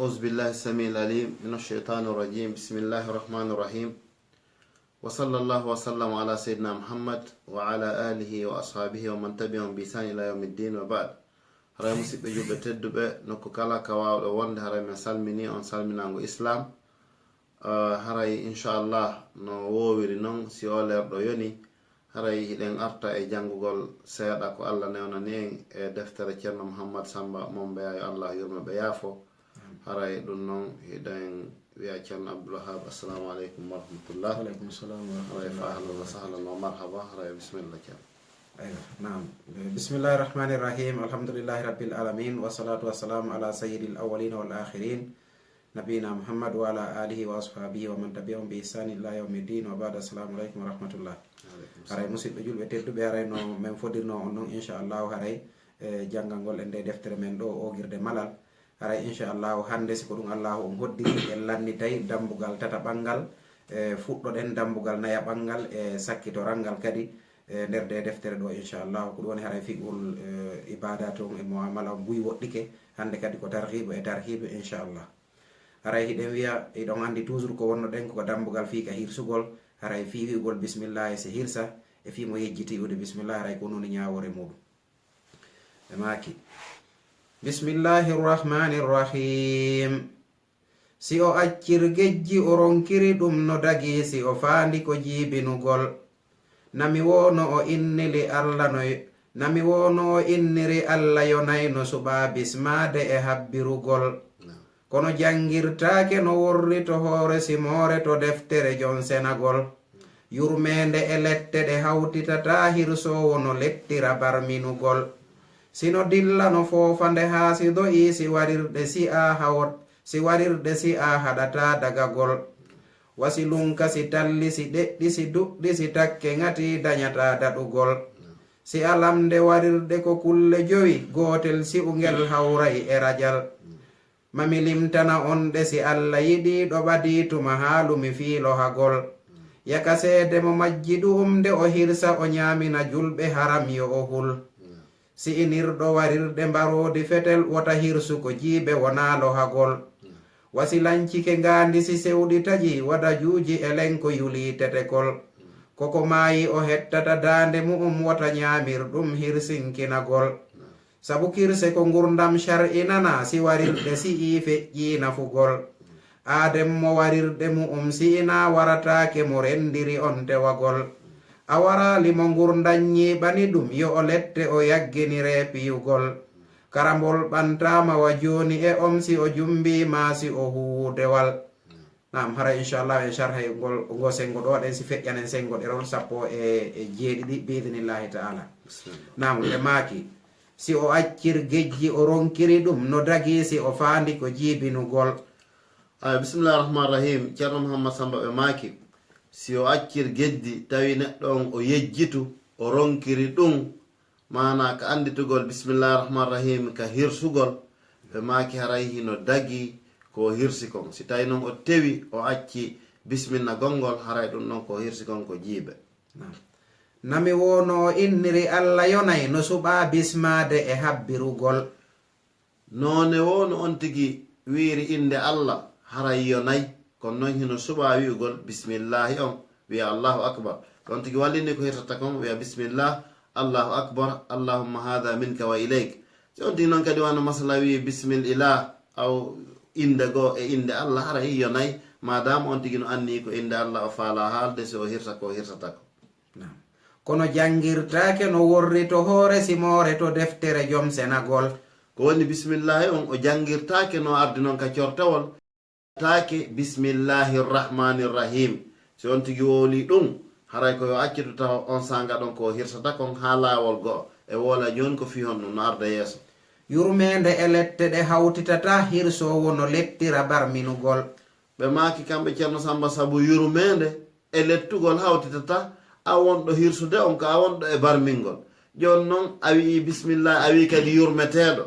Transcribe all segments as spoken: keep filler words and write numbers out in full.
أعوذ بالله السميع العليم من الشيطان الرجيم. بسم الله الرحمن الرحيم. وصلى الله وسلم على سيدنا محمد وعلى آله وأصحابه ومن تبعهم بإحسان إلى يوم الدين وبعد. Haray musidɓe julɓe tedduɓe, nokku kala ka waawɗo wonde, haray men salmini on salminaango Islam. Ah, haray inchallah no woowiri non, si o leerɗo yoni, haray hiɗen arta e janngugol seeɗa ko Allah newnani en e deftere Ceerno Muhammad Samba Mombeya, yo Allah yurmo ɓe yaafo. Haray ɗum non hiɗen wiya Ceerno Abdul Wahab, assalamu aleykum wa rahmatullah. Wa aleykum salam wa rahmatullah. Haray fa ahlan wa sahlan wa marhaba. Haray bismillah Ceerno. Aywa, naam. Bismillahi rahmani rahim. Alhamdulillahi rabbil alamin. Wa salatu wa salamu ala sayyidil awwalina wal akhirin. Nabiyina Muhammad wa ala alihi wa ashabihi wa man tabi'ahum bi ihsanin ila yawmi din wa ba'd. Assalamu aleykum wa rahmatullah. Aleykum salam. Haray musidɓe julɓe tedduɓe, haray no men fodirno on non, inchallahu, haray, eh, janngal ngol e nde deftere men ɗo, Oogirde Malal. Haray inchallahu hannde, si ko ɗum Allahu on hoddiri, en lannitay dambugal tataɓal ngal, eh, fuɗɗoɗen dambugal nayaɓal ngal e sakkitoralngal kadi, eh, nder nde deftere ɗo, inchallahu. Ko ɗum woni haray fiqhul, eh, ibadat on e muamala on buy woɗɗike. Hannde kadi ko tarhibu e tarhibu, inchallah. Haray hiɗen wiya, hiɗon anndi toujours ko wonnoɗen ko dambugal fii ka hirsugol. Haray fii wi'ugol bismillahi si hirsa, e fii mo yejjiti wi'ude bismillahi, haray ko woni ñaawoore muɗum. Ɓe maaki, bismillahi rahmani rahim. Si o accir gejji o ronkiri ɗum no dagi, si o faandi ko jiibinugol. Nami woo no o inniri Allah no, nami woo no o inniri Allah yonay no suɓaa bismaade e habbirugol. Kono janngirtaake no worri to hoore simoore to deftere jon senagol. Yurmeende e lette ɗe hawtitataa hirsoowo no lettira barminugol. Si no dilla no foofa nde haa si do'i si warirɗe si'aa hawot, si warirɗe si'aa haɗataa dagagol. Wa si lunka si talli si ɗeɗɗi si duɗɗi si takke ŋati dañataa daɗugol. Si a lamnde warirɗe ko kulle jowi, gootel si'ungel hawray e rajal. Ma mi limtana on ɗe si Alla yiɗi ɗo ɓadii tuma haalu mi fii lohagol. Yaka seede mo majji ɗu'um nde o hirsa o ñaamina julɓe haram yo o hul. Si'inirɗo warirɗe mbaroodi fetel wota hirsu ko jiibe wonaa lohagol. Wa si lancike ngaandi si sewɗi taƴi wada juuji e lenko yulii tetekol. Ko ko maayi o hettata daande mu'um wota ñaamir ɗum hirsinkinagol. Sabu kirse ko ngurndam shar'inanaa si warirɗe si'ii feƴƴii nafugol. Aadem mo warirɗe mu'um si'inaa warataake mo renndiri on tewagol. A waraali mo ngurndam ñiiɓani ɗum yo o lette o yagginiree piyugol. Karambol ɓantaama wa jooni e om si o jumbii maa si o huwuu dewal. Naam, hara inchallah en sharhay ngol, ngo senngo ɗo ɗen si feƴƴanen senngo ɗerol sappo e, e jeeɗiɗi bi idnillahi ta'ala. Bismillah. Naam, ɓe maaki, si o accir gejji o ronkiri ɗum no dagi si o faandi ko jiibinugol. Ay, bismillah rahman rahim. Ceerno Muhammad Samba ɓe maaki, si o accir gejji tawi neɗɗo on o yejjitu, o ronkiri ɗum, maanaa ka annditugol bismillahi rahman rahim ka hirsugol, ɓe maaki haray hino dagi ko hirsi kon. Si tawi non o tewi, o acci bisminnagol ngol, haray ɗum ɗon ko hirsi kon ko jiibe. Naam. Nami woo no o inniri Alla yonay no suɓaa bismaade e habbirugol. Noone woo no on tigi wi'iri innde Alla, haray yonay, kono non hino suɓaa wi'ugol bismillahi on, wi'a Allahu akbar. So on tigi wallini ko hirsata kon, wi'a bismillah, Allahu akbar, Allahumma hadha minka wa ilayk. Si on tigi non kadi wano masala wi'i bismil ilah, aw innde goo e innde Alla, haray yonay, maadaama on tigi no anni ko innde Alla o faalaa haalde si o hirsa ko hirsata kon. Naam. Kono janngirtaake no worri to hoore simoore to deftere jom senagol. Ko woni bismillahi on o janngirtaake no ardi non ka cortewol. Taake bismillahi rahmani rahim. Si on tigi wowli ɗum, haray ko yo accitu taho on saanga ɗon ko hirsata kon haa laawol go'o. E woola jooni ko fii honɗum no arda yeeso. Yurmeende e lette ɗe hawtitata hirsoowo no lettira barminugol. Ɓe maaki kamɓe Ceerno Samba sabu yurmeende e lettugol hawtitata a wonɗo hirsude on ka a wonɗo e barmingol. Jooni non a wi'i bismillah, a wi'i kadi yurmeteeɗo.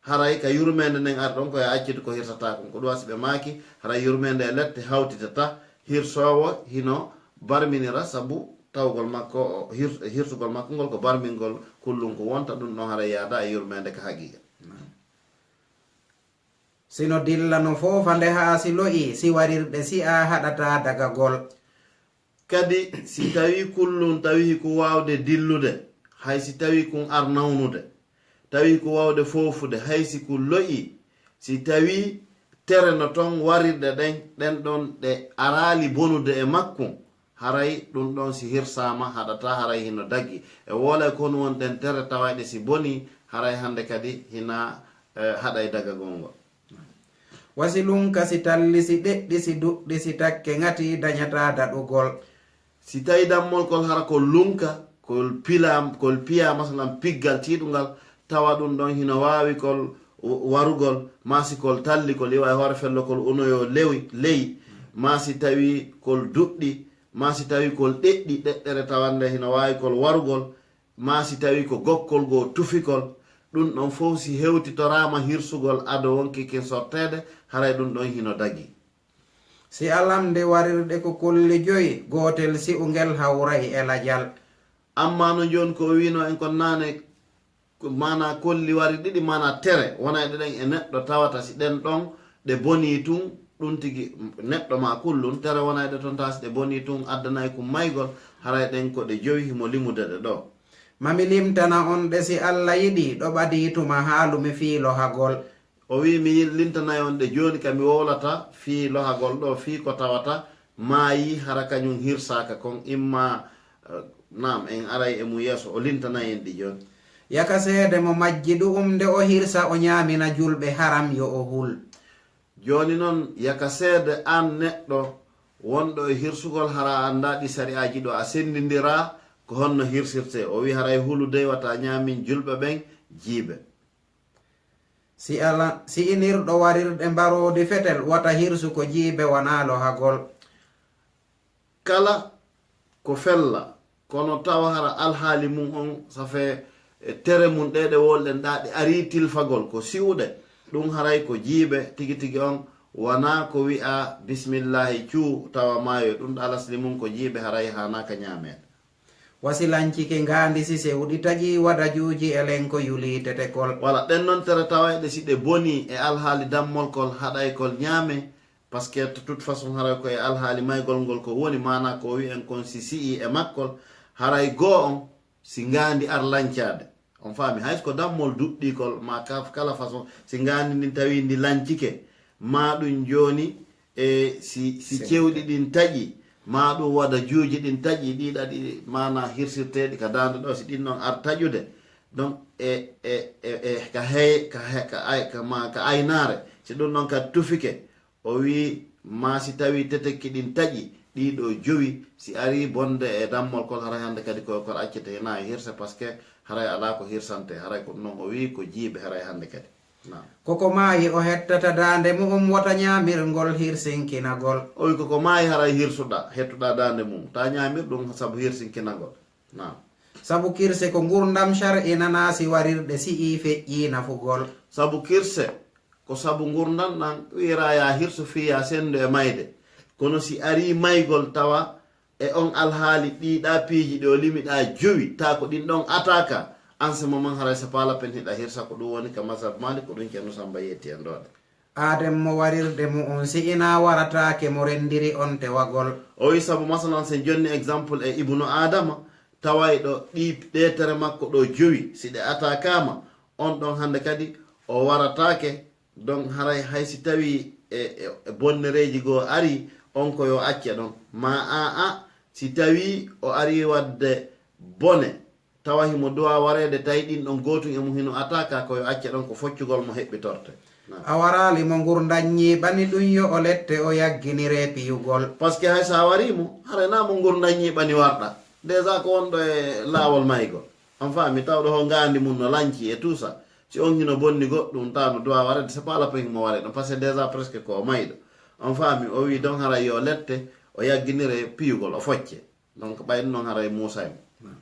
Haray ka yurmeende nden ari ɗon ko yo accitu ko hirsata kon. Ko ɗum wasi ɓe maaki, haray yurmeende e lette hawtitata hirsoowo hino barminira sabu tawgol makko, o hir-, hirsugol makko ngol ko barmingol kullum ko wonta ɗum ɗon haray yaada e yurmeende ka haqiqa. Naam. Si no dilla no foofa nde haa si lo'ii, si warirɗe si'aa haɗataa dagagol. Kadi si tawii kullun tawi hiko waawde dillude, hay si tawii kun ar nawnude, tawi hiko waawde foofude, hay si kun lo'ii, si tawii tere no ton warirɗe ɗen, ɗen ɗon ɗe araali bonude e makkun, haray ɗun ɗon si hirsaama haɗataa, haray hino daggi. E woolay ko honɗun woni ɗen tere tawayɗe si bonii, haray hande kadi hina haɗay dagagol ngol. Wa si lunka, si talli, si ɗeɗɗi, si duɗɗi, si takke ŋati, dañataa daɗugol. Si tawi dammol kol hara ko lunka, kol pila, kol piya masalan piggal tiiɗungal, tawa ɗun ɗon hino waawi kol warugol, maa si kol talli, kol iwa e hoore fello kol unoyo lewi, ley, maa si tawi kol duɗɗi, maa si tawi kol ɗeɗɗi, ɗeɗɗere tawande hino waawi kol warugol, maa si tawi ko gokkol goo tufikol, ɗun ɗon fow si hewtitoraama hirsugol ado wonki kin sorteede, haray ɗun ɗon hino dagi. Si a lamndii warirɗe ko kolli joyi, gootel si'ungel hawray e lajal. Ammaa no jooni ko o wi'unoo en kon naane, maanaa kolli wari ɗiɗi, maanaa tere wonayɗe ɗen e neɗɗo tawata si ɗen ɗon ɗe bonii tun, ɗun tigi neɗɗo maa kullun, tere wonayɗe ton tawa si ɗe bonii tun addanay kun maygol, haray ɗen ko ɗe jowi, himo limude ɗe ɗoo. Ma mi limtana on ɗe si Alla yiɗii, ɗo ɓadii tuma haalu mi fii lohagol. O wi'i mi limtanay on ɗe jooni ka mi wowlata fii lohagol ɗoo, fii ko tawata maayii hara kañun hirsaaka kon, imma, naam, en aray e mun yeeso, o lintanay en ɗi jooni. Yaka seede mo majji ɗu'um nde o hirsa o ñaamina julɓe haram yo o hul. Jooni non, yaka seede an neɗɗo wonɗo e hirsugol hara a anndaa ɗi sari'aaji ɗoo a senndindiraa ko honno hirsirtee, o wi'i haray hulu dey wata ñaamin julɓe ɓen jiibe. Si ala, si inirɗo warirɗe mbaroodi fetel, wata hirsu ko jiibe wanaa lohagol. Kala ko fella, kono tawa hara alhaali mun on, safe, e tere mun ɗee ɗe wolɗen ɗaa ɗe arii tilfagol, ko si'uɗe, ɗun haray ko jiibe tigi tigi on, wanaa ko wi'aa bismillaahi cuu tawa maayoy, ɗun ɗaa lasli mun ko jiibe haray haanaaka ñaameede. Wa si lancike ngaandi si sewɗi taƴii wadajuuji e lenko yulii tetekol. Wala ɗen non tere tawayɗe si ɗe bonii e alhaali dammol kol haɗay kol ñaame, parce que de toute façon haray ko e alhaali maygol ngol ko woni, maanaa ko o wi'en kon si si'ii e makkol, haray goo on si ngaandi ar lancaade. On faami, hay si ko dammol duɗɗii kol, maa ka, kala façon, si ngaandi ndin tawii ndi lancike, maa ɗun jooni, e si, si cewɗi ɗin taƴi, maa ɗun wadajuuji ɗin taƴi, ɗii ɗaɗi maanaa hirsirteeɗi ka daande ɗoo, si ɗin non ar taƴude, donc e, e, e, e ka hey, ka he, ka ay, ka ma, ka aynaare, si ɗun non kadi tufike, o wi'i, maa si tawii tetekki ɗin taƴi, ɗii ɗoo jowi, si arii bonde e dammol kol, haray hande kadi ko kol accete hinaa e hirse, parce que haray alaa ko hirsante, haray ko ɗun non o wi'i ko jiibe haray hande kadi. Naam. Ko ko maayi o hettata daande mu'um wota ñaamirngol hirsinkinagol. O wi'i ko ko maayi haray hirsuɗaa, hettuɗaa daande mu'um, taa ñaamir ɗun sabu hirsinkinagol. Naam. Sabu kirse ko ngurndan shar'inanaa si warirɗe si'ii feƴƴii nafugol. Sabu kirse ko sabu ngurndan ɗan wi'iraa yaa hirsu fii yaa senndu e mayde. Kono si arii maygol tawa e on alhaali ɗii ɗaa piiji ɗi o limi ɗaa jowi, taa ko ɗin ɗon ataaka, en ce moment haray c'est pas la peine hiɗa hirsa, ko ɗun woni ka mazhab Maalik, ko ɗun Ceerno Samba yetti en ɗoo de. Aadem mo warirɗe mu'un si'inaa warataake mo renndiri on tewagol. O wi'i sabu masalan si en jonni exemple e Ibnu Aadama, tawayɗo ɗii, ɗee tere makko ɗoo jowi, si ɗe ataakaama, on ɗon hande kadi o warataake, donc haray hay si tawii e, e, e bonnereeji goo arii, on ko yo acce ɗon. Maa aa, si tawii o arii waɗde bone, tawa himo duwaa wareede, tawi ɗin ɗon gootun e mun hino ataaka, ko yo acce ɗon, ko foccugol mo heɓɓitorte. Naam. A waraali mo ngurndan ñiiɓani ɗun yo o lette o yagginiree piyugol. Parce que hay si a warii mo, haray naa mo ngurndan ñiiɓani warɗaa. Déjà ko wonɗo e laawol maygol. On faami, tawɗo ho ngaandi mun no lanci e tout ça. Si on hino bonni goɗɗun, taa no duwaa wareede, c'est pas la peine himo waree ɗon, parce que déjà presque ko o mayɗo. On faami, o wi'i donc haray yo o lette, o yagginiree piyugol, o focce. Donc ɓay ɗun non haray muusay mo. Naam.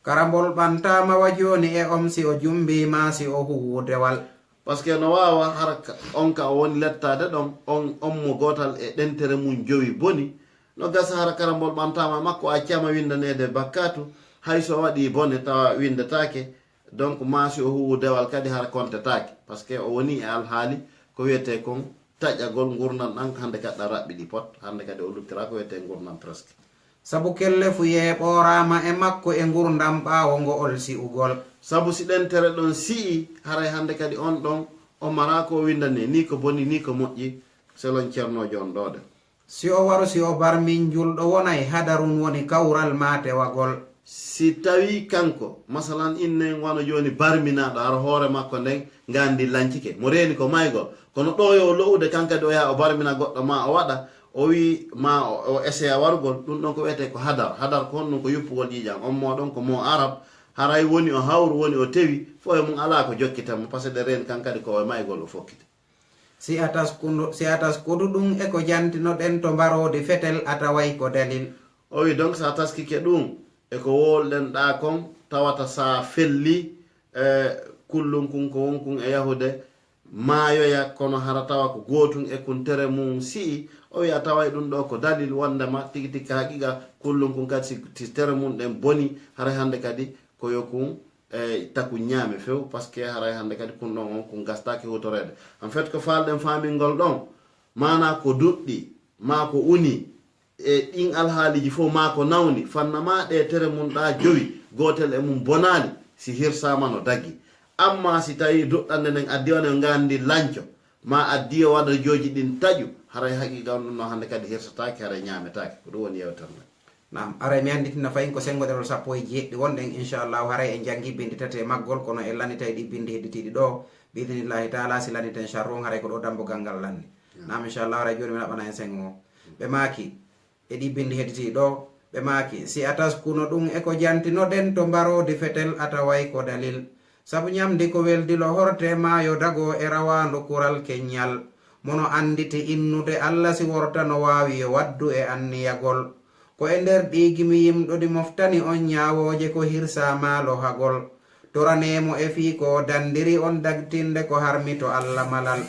Karambol ɓantaama wa jooni e on si o jumbii maa si o huuwuu dewal. Parce que no waawa hara ka, on ka o woni lettaade ɗon, on, on mo gootal e ɗen tere mun jowi boni, no gasa hara karambol ɓantaama e makko, o accaama winndaneede bakkaatu, hay si o waɗii bone tawa winndetaake, donc maa si o huuwuu dewal kadi hara kontetaake, parce que o wonii e alhaali Ko wiyetee kon taƴagol ngurndan ɗan, hannde kadi ɗa raɓɓiɗi pot, hannde kadi o luttira ko wiyetee ngurndan presque. Sabu kellefu yeeɓoraama e makko e ngurndan ɓaawo ngo'ol si'ugol. Sabu si ɗen tere ɗon si'i, haray hannde kadi on ɗon o maraa ko o winndanii, nii ko boni, nii ko moƴƴi, selon ceernoojo on ɗoo ɗen. Si o waru, si o barmin, julɗo wonay hadarun woni kawral maa tewagol. Si tawii kanko, masalan, innen wano jooni barminaaɗo, hara hoore makko nden nganndi lancike, mo reeni ko maygol, kono ɗoo yo o lo'ude kan kadi o yaha o barmina goɗɗo maa o waɗa, o wii maa o, o eseya warugol, ɗun ɗon ko wi'etee ko hadar. Hadar ko honɗun? Ko yuppugol ƴiiƴan. On moo ɗon ko moo Arab, haray woni o hawru, woni o tewi, fow e mun alaa ko jokkita mo, parce que ɗe reeni kan kadi ko o maygol o fokkiti. Si a taskudu, si a taskudu ɗun e ko jantinoɗen to mbaroodi fetel, a taway ko dalil. O wi donc si a taskike ɗun e ko wowluɗen ɗaa kon, tawata si a fellii, e, kullun kun ko won kun e yahude maayoya, kono hara tawa ko gootun e kun tere mun si'i, o wi a taway ɗun ɗoo ko dalil wonndema tigi tigi ka haqiqa kullun kun kadi si, si tere mun ɗen boni, haray hannde kadi ko yo kun e taku ñaame few, parce que haray hannde kadi kun ɗon on kun gastaaki huutoreede. En fait, ko faalɗen faamingol ɗon, maanaa ko duɗɗi, maa ko uni, e ɗin alhaaliiji fow, maa ko nawni, fanna maa ɗee tere mun ɗaa jowi, gootel e mun bonaali, si hirsaama no dagi. Amma si tawii duɗɗannde nden addii on e nganndi lanco, maa addii o waɗa jooji ɗin taƴu, haray haqiiqa on ɗun ɗon hannde kadi hirsataake, haray ñaametaake. Ko ɗun woni yewtere nden. Naam, aray mi annditina fahin ko senngo ɗerol sappo e jeeɗiɗi wonɗen, inchallahu, haray en janngi binndi tati e maggol, kono en lannitay ɗii binndi hedditiiɗi ɗoo, bi idnillahi taala, si lanniten sharru on, haray ko ɗoo dambugal ngal lanni. Naam, inchallahu, haray jooni mi naɓana en senngo. Ɓe maaki, e ɗii binndi hedditiiɗi ɗoo, ɓe maaki, si a taskuno ɗun e ko jantinoɗen to mbaroodi fetel, a taway ko dalil. Sabu ñamndi ko weldi lo horte maayo dagoo e rawaandu kural keññal. Mo no annditi innude Alla si worta no waawi yo waddu e anniyagol. Ko e nder ɗii gimi yimɗo ɗi moftani on ñaawooje ko hirsaa maa lohagol. Toranee mo e fii ko o danndiri on dagtinde ko harmi to Alla malal.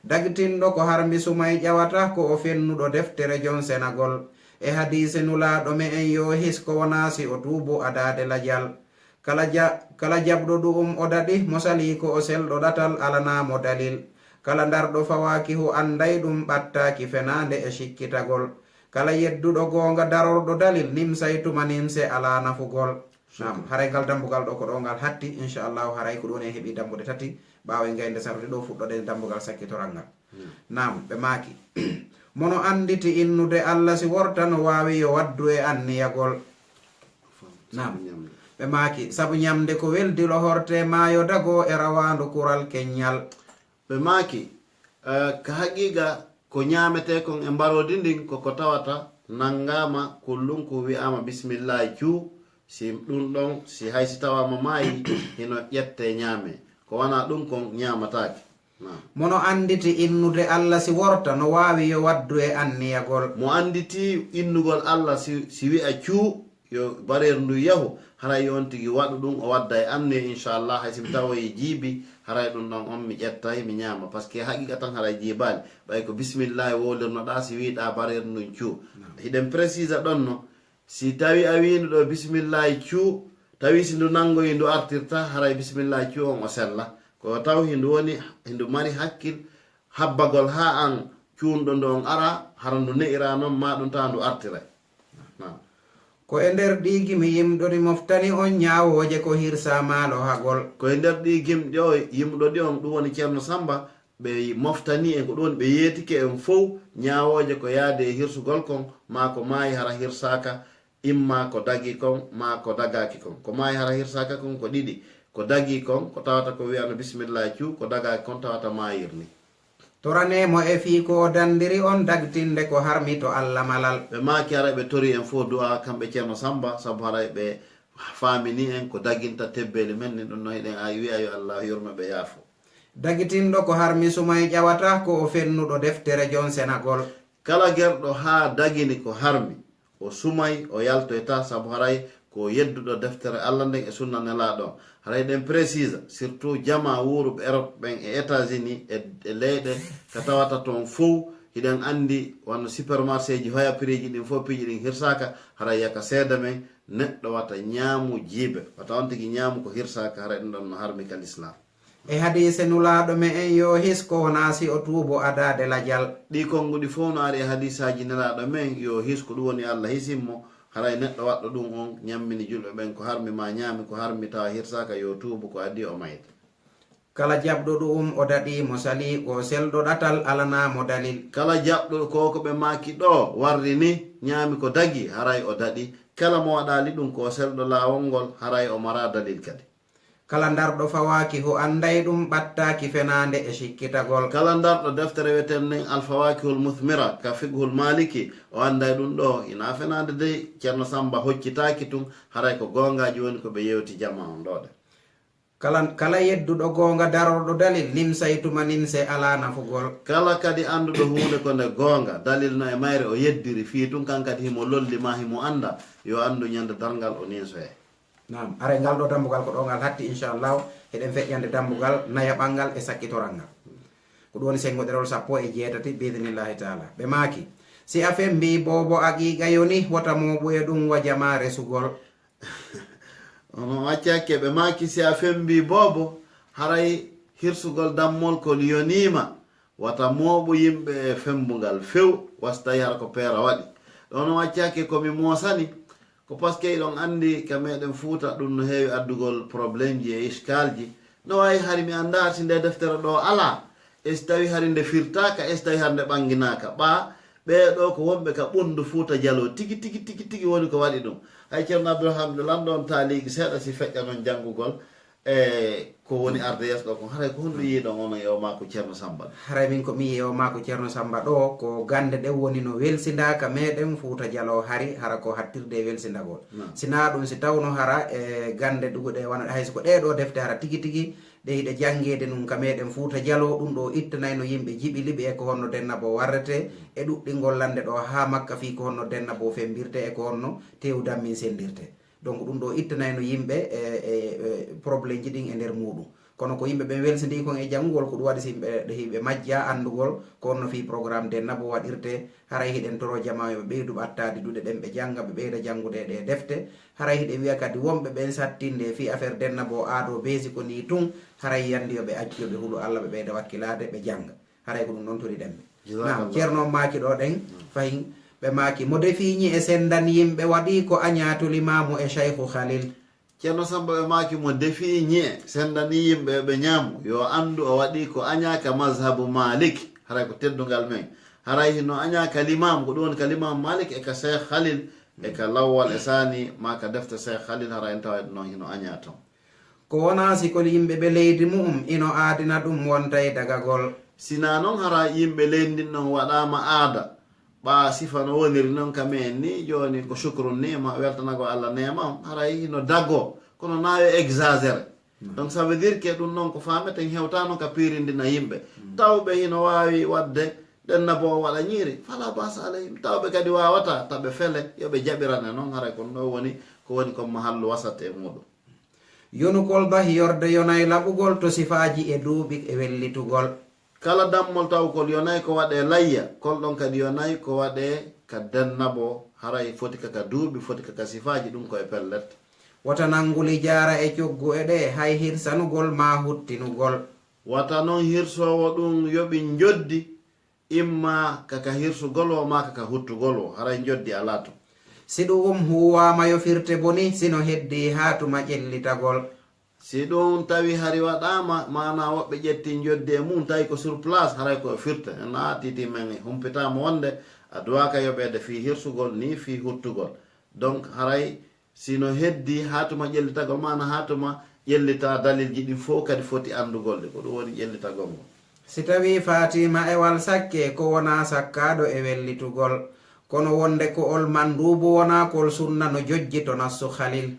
Dagtinɗo ko harmi sumay ƴawata ko o fennuɗo deftere jon senagol. E hadiise Nulaaɗo me'en yo his ko wonaa si o tuubu adaade lajal. Kala ja, kala jaɓɗo ɗu'um o daɗi, mo salii ko o selɗo ɗatal alanaa mo dalil. Kala ndarɗo fawaakihu annday ɗum ɓattaaki fenaande e cikkitagol. Kala yedduɗo goonga darorɗo dalil nimsay tuma nimse alaa nafugol. Naam, haray ngal dambugal ɗoo ko ɗoo ngal hatti, inchallahu haray ko ɗun en heɓi dambuɗe tati, ɓaawo en gaynde sarde ɗoo fuɗɗoɗen dambugal sakkitoral ngal. Naam, ɓe maaki, mo no annditi innude Alla si worta no waawi yo waddu e anniyagol. Naam, ɓe maaki, sabu ñamnde ko weldi lo horte maayo dagoo e rawaandu kural keññal. Ɓe maaki, e, ka haqiiqa ko ñaametee kon e mbaroodi ndin ko ko tawata nanngaama kullun kun wi'aama bismillaahi cuu, si ɗun ɗon, si hay si tawaama maayii, hino ƴettee ñaamee. Ko wanaa ɗun kon ñaamataake. Naam. Mo no annditi innude Alla si worta no waawi yo waddu e anniyagol. Mo annditi innugol Alla si, si wi'a cuu, yo bareeru ndun yahu, haray yo on tigi waɗu ɗun, o wadda e anniya, inchallah, hay si mi tawoyi jiibi, haray ɗun ɗon on mi ƴettay, mi ñaama. Parce que haqiqa tan haray jiibaali. Ɓay ko bismillahi wowlirnoɗaa si wi'ɗaa bareeru ndun cuu. Hiɗen précisa ɗon no, si tawi a wi'indu ɗoo bismillahi cuu, tawi si ndu nanngoyi ndu artirta, haray bismillahi cuu on o sella. Ko taw hindu woni, hindu mari hakkil, habbagol haa an cuunɗo ndu on ara, hara ndu ne'ira non, maa ɗun tawa ndu artiray. Naam. Ko e nder ɗii gimi yimɗo ɗi moftani on ñaawooje ko hirsaa maa lohagol. Ko e nder ɗii gimɗi o yimɗo ɗi on, ɗun woni Ceerno Samba, ɓe moftanii en, ko ɗun woni ɓe yeetike en fow ñaawooje ko yaadi e hirsugol kon, maa ko maayi hara hirsaaka, imma ko dagii kon, maa ko dagaaki kon. Ko maayi hara hirsaaka kon ko ɗiɗi, ko dagii kon, ko tawata ko wi'ano bismillahi cuu, ko dagaaki kon tawata maayirni. Toranee mo e fii ko o danndiri on dagtinde ko harmi to Alla malal. Ɓe maaki haray ɓe torii en fow du'aa kamɓe Ceerno Samba, sabu haray ɓe faaminii en ko daginta tebbeeli men nin, ɗun non hiɗen wi'a yo Alla yurme ɓe yaafo. Dagitinɗo ko harmi sumay ƴawata ko o fennuɗo deftere jon senagol. Kala gerɗo haa dagini ko harmi, o sumay, o yaltoyta, sabu haray ko o yedduɗo deftere Alla nden e sunna Nelaaɗo on. Haray hiɗen précisa, surtout jamaa wuuruɓe Europe ɓen e États-Unis e, e leyɗe ka tawata ton fow, hiɗen anndi wano supermarchéji hoya prixji ɗin fow, piiji ɗin hirsaaka, haray yaka seeda men, neɗɗo wata ñaamu jiibe, wata on tigi ñaamu ko hirsaaka, haray ɗun ɗon no harmi ka Lislaam. E hadiise Nulaaɗo me'en yo his ko wonaa si o tuubo adaade lajal. Ɗii konnguɗi fof no ari e hadiisaaji Nelaaɗo men yo his ko ɗum woni Allah hisin mo, haray neɗɗo waɗɗo ɗum on ñammini julɓe ɓen ko harmi maa ñaami ko harmi tawa hirsaaka yo tuubu ko adii o mayde. Kala jaɓɗo ɗu'um o daɗii mo salii ko selɗo ɗatal alanaa mo dalil. Kala jaɓɗo ko ko ɓe maaki ɗoo warri ni ñaami ko dagi haray o daɗii. Kala mo waɗaali ɗum ko selɗo laawol ngol haray o maraa dalil kadi. Kala ndarɗo fawaakihu annday ɗum ɓattaaki fenaande e cikkitagol. Kala ndarɗo deftere wi'eten nden Al-Fawakihul Muthmira ka Fiqhul Maliki o annday ɗum ɗoo hinaa fenaande dey. Ceerno Sammba hoccitaaki tun haray ko goongaaji woni ko ɓe yewti jamaa on ɗoo ɗen. Kala, kala yedduɗo goonga darorɗo dalil nimsay tuma nimse alaa nafugol. Kala kadi annduɗo huunde ko nde goonga dalil no e mayre o yeddiri fii tun kan kadi himo lolli maa himo annda yo anndu ñande darngal o ninsoyay. Naam, aray ngal ɗoo dammbugal ko ɗoo ngal hatti inchallahu. Hiɗen feƴƴande dammbugal nayaɓal ngal e sakkitoral ngal. Ko ɗum woni senngo ɗerol sappo e jeetati bi'idhnillahi taala. Ɓe maaki, si a femmbii boobo aqiiqa yoni wota mooɓuye ɗum wa jamaa resugol. Onon accakke ɓe maaki si a femmbii boobo haray hirsugol dammol kol yoniima. Wata mooɓu yimɓe e femmbungal few, wa si tawii hara ko peera waɗi. Ɗoo no accaaki ko mi moosani, ko paske hiɗon anndi ka meɗen Fuuta ɗum no heewi addugol probleemji e iskaalji. No waawi hari mi anndaa si ndee deftere ɗoo alaa, e si tawii hari nde firtaaka, e si tawii hari nde ɓannginaaka. Ɓaa, ɓee ɗoo ko wonɓe ka ɓunndu Fuuta Jaloo tigi tigi tigi tigi woni ko waɗi ɗum. Hay Ceerno Abdurahmaan miɗo lanndo on taaliigi seeɗa si feƴƴanon janngugol. E ko woni arde yeeso ɗoo kon haray ko honɗum yiiɗon onon e o maako Ceerno Sammba ɗoo? Haray min ko mi yi'i e o maako Ceerno Sammba ɗoo ko gannde ɗen woni no welsindaa ka meɗen Fuuta Jaloo hari hara ko hattirde e welsindagol. Sinaa ɗum si tawno hara e gannde ɗuguɗe wano ɗe hay si ko ɗee ɗoo defte hara tigi tigi ɗe hiɗe janngeede nun ka meɗen Fuuta Jaloo ɗum ɗoo ittanayno yimɓe jiɓili ɓe e ko honno dennaboo warretee e ɗuɗɗingol lannde ɗoo haa Makka fii ko honno dennaboo femmbirtee e ko honno teewu dammin senndirtee. Donc ɗum ɗoo ittanayno yimɓe e, e, e problème ji ɗin e nder muuɗum. Kono ko yimɓe ɓen welsindii kon e janngugol ko ɗum waɗi si yimɓe ɗe hiɓe majjaa anndugol ko honno fii programme dennaboo waɗirtee. Haray hiɗen toroo jamaa yo ɓe ɓeydu ɓattaade duɗe ɗen ɓe jannga ɓe ɓeyda janngude e ɗee defte. Haray hiɗen wi'a kadi wonɓe ɓen sattinde fii affaire dennaboo aadoo beesi ko nii tun haray yandi yo ɓe accu yo ɓe hulu Alla ɓe ɓeyda wakkilaade ɓe jannga. Haray ko ɗum ɗon toliɗen ɓe. Naam, Ceerno on maaki ɗoo ɗen fahin ɓe maaki mo defii ñi'e senndan yimɓe waɗii ko añaa to limaamu e Shaykhu Khalil. Ceerno Sammba ɓe maaki mo defii ñi'e senndanii yimɓe yo ɓe ñaamu yo anndu o waɗii ko añaa ka mazhabu Maalik. Haray ko teddungal men. Haray hino añaa ka limaamu ko ɗum woni ka limaamu Maalik e ka Shaykh Khalil e ka Lawwal e Saani maa ka defte Shaykh Khalil haray en taway ɗum ɗon hino añaa ton. Ko wonaa si ko yimɓe ɓe leydi mu'um ino aadina ɗum wontay dagagol. Sinaa non hara yimɓe leydi ndin non waɗaama aada, ɓaa sifa no woniri non ka me'en nii, jooni ko shukrun ni'ma, weltanago Alla neema on, haray hino dagoo, kono naa yo exagéré. Donc ça veut dire que ɗum non ko faameten hewtaano ka piirindina yimɓe. Tawɓe hino waawi waɗde ɗen na bo o waɗa ñiiri, fala basa alayhim. Tawɓe kadi waawataa, ta ɓe fele, yo ɓe jaɓirane non, haray ko ɗum ɗoo woni, ko woni kon mahallu wasat e muuɗum. Yonugol bah yorde yonay laɓugol to sifaaji e duuɓi e wellitugol. Kala dammol tawkol yonay ko waɗee layya, kol ɗon kadi yonay ko waɗee ka dennabo, haray foti ka ka duuɓi, foti ka ka sifaaji, ɗum ko e pellet. Wota nannguli jaara e coggu e ɗee, hay hirsanugol maa huttinugol. Wata non hirsoowo ɗum yoɓi njoddi, imma ka ka hirsugol woo maa ka ka huttugol woo, haray njoddi alaa ton. Si ɗu'um huuwaama yo firte boni, si no heddii haa tuma ƴellitagol. Si ɗum tawii hari waɗaama, maanaa woɓɓe ƴettii njoddi e mum, tawi ko sur place, haray ko e firte. En a tiitii men humpitaama wonde a duwaaka yoɓeede fii hirsugol nii fii huttugol. Donc haray Si no heddii haa tuma ƴellitagol, maanaa haa tuma ƴellitaa dalilji ɗin fow kadi foti anndugol ɗi, ko ɗum woni ƴellitagol ngol. Si tawii faatiima e wal sakke, ko wonaa sakkaaɗo e wellitugol, kono wonde ko'ol manduubu wonaa kol sunna no jojji to nassu Khalil.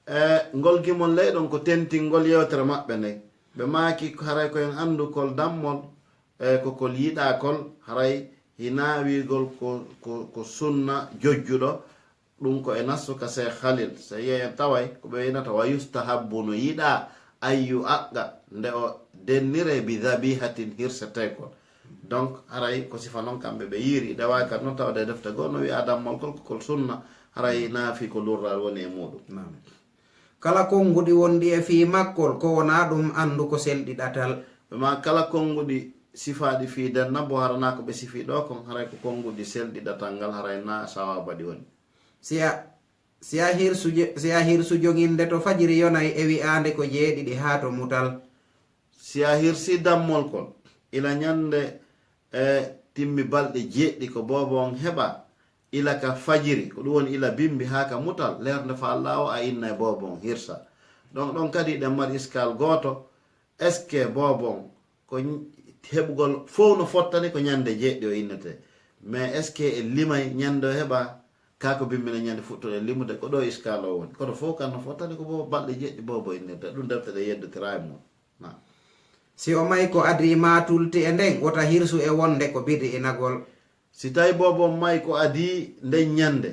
E ngol gimol ley ɗon ko tentingol yewtere maɓɓe nden. Ɓe maaki haray ko en anndu kol dammol e ko kol yiɗaa kol, haray hinaa wiigol ko, ko, ko sunna jojjuɗo, Ɗum ko e nassu ka Seeh Khalil, so yeeyen taway ko ɓe waynata wa yustahabbu no yiɗaa an yu aqqa nde o denniree bi dhabihatin hirseteekol. Donc haray ko sifa non kamɓe ɓe yiiri, ɗe waawi kadi non tawde e defte goo no wi'aa dammol kol ko kol sunna, haray naafi ko lurral woni e muuɗum. Kala konnguɗi wonɗi e fii makkol, ko wonaa ɗum anndu ko selɗi ɗatal. Ɓe maa kala konnguɗi sifaaɗi fii denna bo harana ko ɓe sifii ɗoo kon, haray ko konnguɗi selɗi ɗatal ngal, haray naa sawaaba ɗi woni. Si a, si a hirsu, si a hirsu joŋinde to fajiri yonay e wi'aande ko jeeɗiɗi haa to mutal. Si a hirsii dammol kon, ila ñannde e timmi balɗe jeeɗiɗi ko boobo on heɓaa, ila ka fajiri, ko ɗum woni ila bimbi haa ka mutal, leernde faa Allaahu a innay boobo on hirsa. Ɗon ɗon kadi hiɗen mari iskaal gooto, est-ce que boobo on ko heɓugol fow no fottani ko ñannde jeeɗiɗi o innetee? Mais est-ce que e limay ñannde o heɓaa? Kaa ko bimbi no ñannde fuɗɗoɗen limude, ko ɗoo iskaal o woni. Kono fow kan no fottani ko boobo balɗe jeeɗiɗi boobo innetee. Ɗum defte ɗe yeddotiraa e mum. Naam. Si o may ko adii maa tulti e nden, wota hirsu e wonde ko bid'inagol. Si tawi boobo on may ko adii nden ñannde,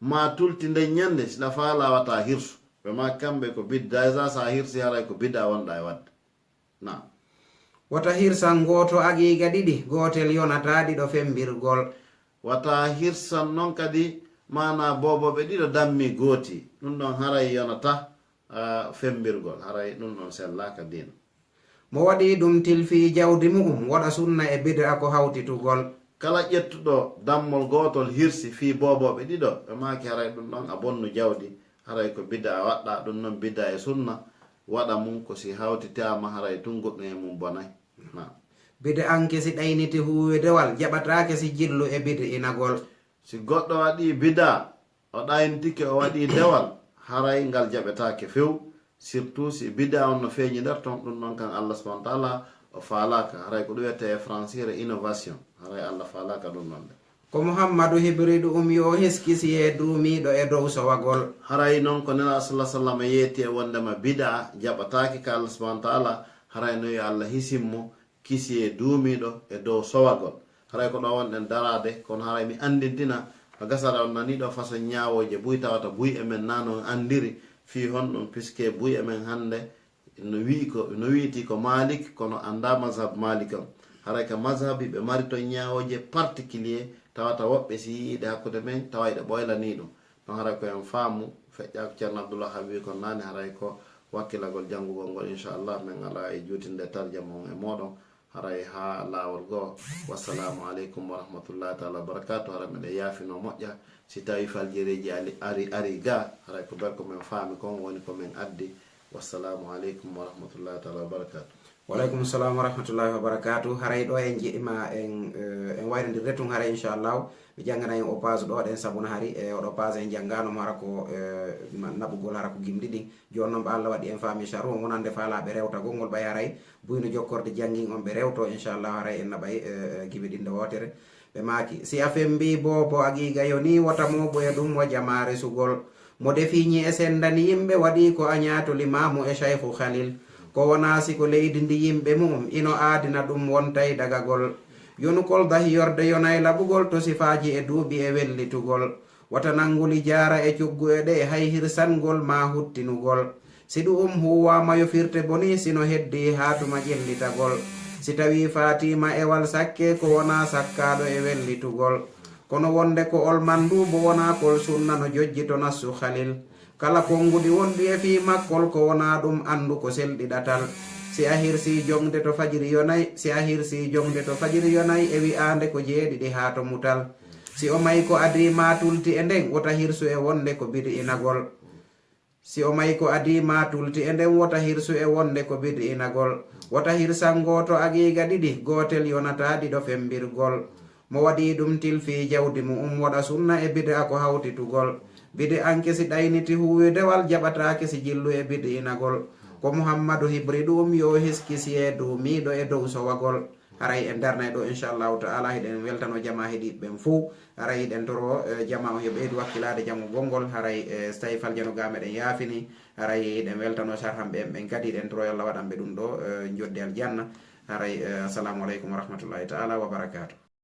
maa tulti nden ñannde, si ɗa faalaa wata hirsu. Ɓe maa kamɓe ko bid'a, déjà si a hirsii haray ko bid'a wonɗaa e waɗde. Naam. Wota hirsan gooto aqiiqa ɗiɗi, gootel yonataa ɗiɗo femmbirgol. Wata hirsan non kadi maanaa boobooɓe ɗiɗo dammii gootii, ɗum ɗon haray yonataa. Femmbirgol, haray ɗum ɗon sellaaka diina. Mo waɗi ɗum tilfii jawdi mu'um, waɗa sunna e bid'a ko hawtitugol. Kala ƴettuɗo dammol gootol hirsi fii boobooɓe ɗiɗo, ɓe maaki haray ɗum ɗon a bonnu jawdi, haray ko bid'a waɗɗaa, ɗum non bid'a e sunna waɗa mum ko si hawtitaama haray tun goɗɗum e mum bonay. Naam. Bid'anke si ɗayniti huuwi dewal, jaɓataake si jillu e bid'inagol. Si goɗɗo waɗii bid'a, o ɗayintike o waɗii dewal, haray ngal jaɓetaake few, surtout si bid'a on no feeñi nder ton, ɗum ɗon kan Allah subhanahu wa ta'ala o faalaaka, haray ko ɗum wiyetee e fransire innovation, haray Allah faalaaka ɗum ɗon de. Ko Muhammadu hibri ɗu'um yo o heskisiyee duumiiɗo e dow sowagol. Haray non ko Nelaaɗo sallallahu alayhi wa sallam yeeti e wonndema bid'a jaɓataake ka Allah subhanahu wa ta'ala, haray no yo Allah hisin mo, kisiyee duumiiɗo e dow sowagol. Haray ko ɗoo wonɗen daraade, kono haray mi anndintina, no gasara on nanii ɗoo façon ñaawooje buy tawata buy e men naa no on anndiri fii honɗum, puisque buy e men hannde no wi'i ko, no wi'itii ko Maalik, kono anndaa mazhab Maalik on. Haray ka mazhabi ɓe mari ton ñaawooje particulier, tawata woɓɓe si yi'ii ɗe hakkunde men, taway ɗe ɓoylanii ɗum. Ɗon haray ko en faamu, feƴƴaa ko Ceerno Abdullah Habiibi kon naane, haray ko wakkilagol janngugol ngol, inchallah, men alaa e juutinde tarjama on e mooɗon, haray haa laawol goo. Wassalaamu aleykum wa rahmatullahi taala wa barakaatu. Haray meɗen yaafinoo moƴƴa, si tawii faljereeji ali, ari, ari gaa, haray ko ber ko men faami kon woni ko men addi. Wassalaamu aleykum wa rahmatullahi taala wa barakaatu. Waleykum salam wa rahmatullahi wa barakatuh. Haray ɗo en jiɗima en, eh, en wayrondirde tun haray inchallahu. Mi janngana en o page ɗo ɗen sabuna hari e oɗo page en jannganoma hara ko, eh, ma-, naɓugol hara ko gimɗi ɗin. Jooni noon ɓe Allah waɗi en faami charru on wonande faalaɓe rewtagol ngol ɓay haray buyno jokkorde janngin on ɓe rewto inchallahu haray en naɓay, eh, eh, gimi ɗin nde wootere. Ɓe maaki, si a femmbii boo, bo aqiiqa yonii, wota mooɓu e ɗum, wa jamaa resugol. Mo defii ñi'e senndani yimɓe, waɗii ko añaa to limaamu e Shaykhu Khalil. Ko wonaa si ko leydi ndi yimɓe mu'um ino aadina ɗum, wontay dagagol. Yonugol dahiyorde yonay laɓugol to sifaaji e duuɓi e wellitugol. Wata nannguli jaara e cuggu e ɗe hay hirsangol maa huttinugol. Si ɗu'um huuwaama yo firte boni, si no heddii haa tuma ƴellitagol. Si tawii faatiima ewal sakke, ko wonaa sakkaaɗo e wellitugol. Kono wonde ko'ol man nduu bo wonaa kol sunna no jojji to nassu Khalil. Kala konnguɗi wonɗi e fii makkol ko wonaa ɗum anndu ko selɗiɗatal. Si a hirsii joŋde to fajiri yonay, si a hirsii joŋde to fajiri yonay e wi'aande ko jeeɗiɗi haa to mutal. Si o may ko adii maa tulti e nden, wota hirsu e wonde ko bid'inagol. Si o may ko adii maa tulti e nden, wota hirsu e wonde ko bid'inagol. Wota hirsangoo to aqiiqa ɗiɗi, gootel yonataa ɗiɗo femmbirgol. Mo waɗii ɗum tilfii jawdi mu'um, waɗa sunna e bid'a ko hawtitugol. Bid'anke si ɗayniti huuwi dewal, jaɓataake si jillu e bid'inagol. Ko Muhammadu hibri ɗu'um, yo o heskisiyee duumiiɗo e dow sowagol. Haray en darnay ɗo inchallahu ta'ala, hiɗen weltano jamaa heɗiiɓe ɓen fow. Haray hiɗen toro, eh, jamaa on yo ɓeydu wakkilaade janngugol ngol. Haray, eh, so tawii faljano gaa meɗen yaafini, haray hiɗen weltano sarhanɓe en ɓen kadi, hiɗen toro yo Allah waɗan ɓe ɗum ɗo, eh, njoddi aljanna. Haray, eh, assalamu aleykum wa rahmatullahi ta'ala wa barakatuh.